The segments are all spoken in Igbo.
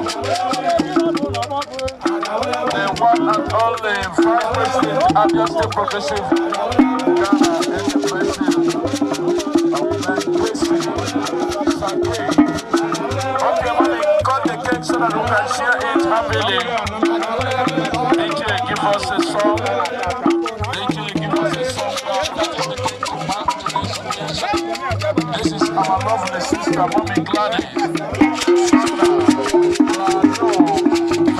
The one and only Vice President, Abia State Progressive Ghana, in the person of Kwesi Sake. Okay, mommy, cut the cake so that we can share it happily. DJ, give us a song. DJ, give us a song now. That is the cake to mark today's occasion. This is our lovely sister, Mommy Gladys.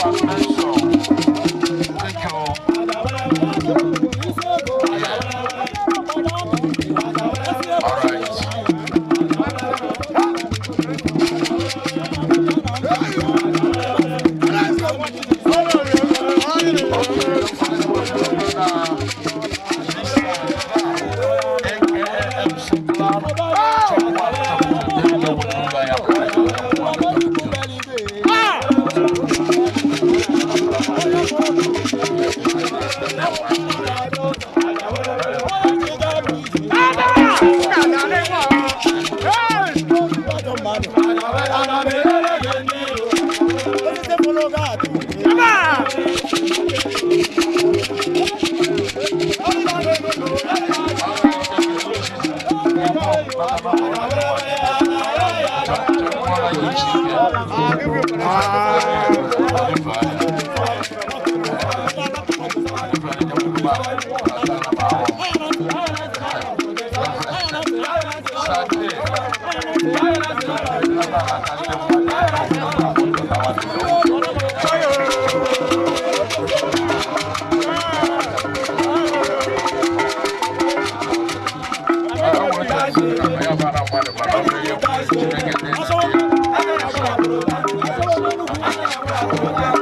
Foundation. Thank you. Yeah. All right. Okay, don't forget about the aka MC Clan. Check one, check two. There you go. Check one, check two.